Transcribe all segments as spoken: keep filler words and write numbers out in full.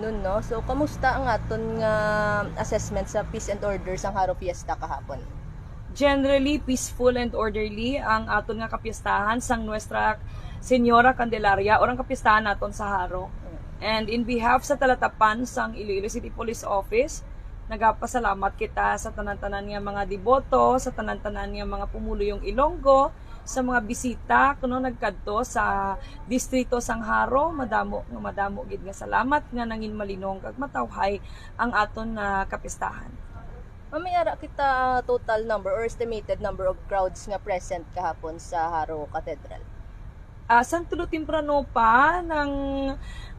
Yun, no? So, kamusta ang aton nga assessment sa peace and order sang Jaro Fiesta kahapon? Generally, peaceful and orderly ang aton nga kapiestahan sang Nuestra Señora Candelaria or ang kapiestahan naton sa Jaro. And in behalf sa talatapan sang Iloilo City Police Office, nagapasalamat kita sa tanan-tanan nga mga deboto, sa tanan-tanan nga mga pumuluyong Ilonggo, sa mga bisita kuno nagkadto sa distrito sang Jaro. Madamo nga madamo gid nga salamat nga nangin malinong kag matawhay ang aton nga kapistahan. Ma'am, may ara kita total number or estimated number of crowds nga present kahapon sa Jaro Cathedral? Ah, sang tulo temprano pa nang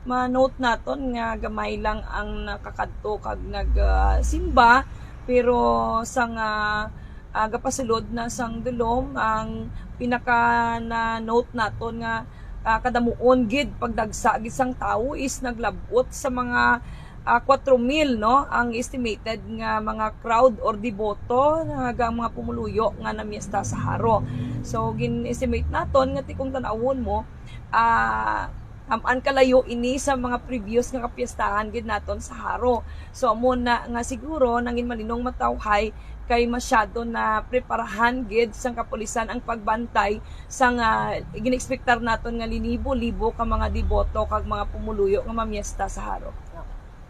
ma-note naton nga gamay lang ang nakakadto kag nagsimba, pero sang ah, ah, gapasulod na sang dulom, ang pinaka na-note naton nga ah, kadamuon gid pagdagsa gid sang tawo is naglab-ot sa mga ah, kwatro mil, no, ang estimated nga mga crowd or deboto nga mga pumuluyo nga namiesta sa Jaro. So gin-estimate naton nga ti kung tan-awon mo, ah, am-an kalayo ini sa mga previous nga kapiestahan gid naton sa Jaro. So amo na nga siguro nangin malinong matawhay kay masyado na preparahan gid sang kapulisan ang pagbantay sang ah, gin-expectar naton nga linibo-libo ka mga deboto kag mga pumuluyo nga mamiesta sa Jaro.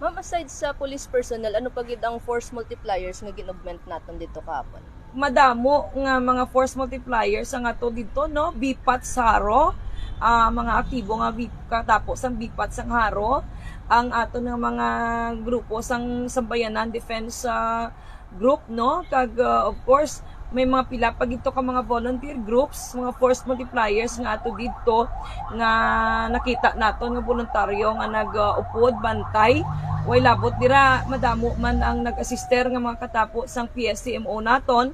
Ma'am, aside sa police personnel, ano pa gid ang force multipliers nga gin-augment naton dito kahapon? Madamo nga mga force multipliers ang ato dito, no? BPAT sa Jaro, ah, mga aktibo nga B-, katapo sang BPAT sang Jaro, ang ato nga mga grupo sang Sambayanan Defense ah, Group, no? Kag ah, of course, may mga pila pa gito ka mga volunteer groups, mga force multipliers nga ato dito nga nakita naton nga voluntaryo nga nag-upod bantay. Way labot dira, madamo man ang nag-assister nga mga katapo sang P S C M O naton,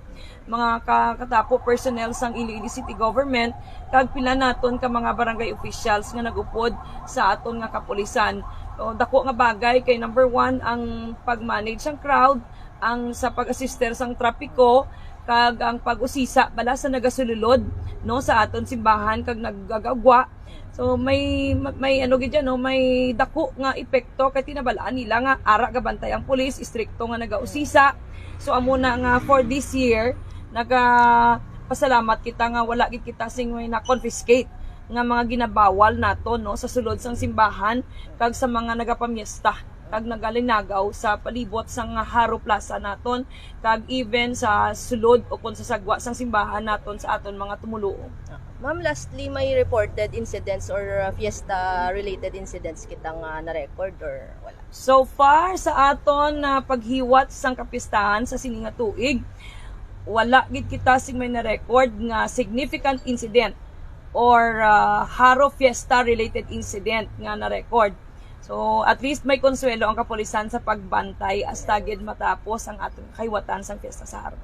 mga ka- katapo personnel sang Iloilo City Government, kag pila naton ka mga barangay officials nga nag-upod sa aton nga kapulisan. So, dako nga bagay kay number one ang pag-manage sang crowd, ang sa pag-assister sang trapiko, kag ang pag-usisa bala sa nagasululod, no, sa aton simbahan kag nagagagwa. So may may ano gid yan, no, may dako nga epekto kay tinabalaan nila nga ara gabantay ang pulis, istrikto nga nagausisa. So amo na nga for this year, nagapasalamat kita nga wala gid kita sing may na-confiscate nga mga ginabawal nato, no, sa sulod sang simbahan kag sa mga nagapamiesta kag nagalinagaw sa palibot sang Jaro Plaza naton kag even sa sulod o kon sa sagwa sang simbahan naton sa aton mga tumuluo. Ma'am, lastly, may reported incidents or uh, fiesta-related incidents kita nga na-record or wala? So far sa aton na paghiwat sang kapistahan sa sini nga tuig, wala gid kita sing may na-record nga significant incident or uh, Jaro Fiesta related incident nga na-record. So at least may konsuelo ang kapulisan sa pagbantay hasta gid matapos ang aton kahiwatan sang Fiesta sa Jaro.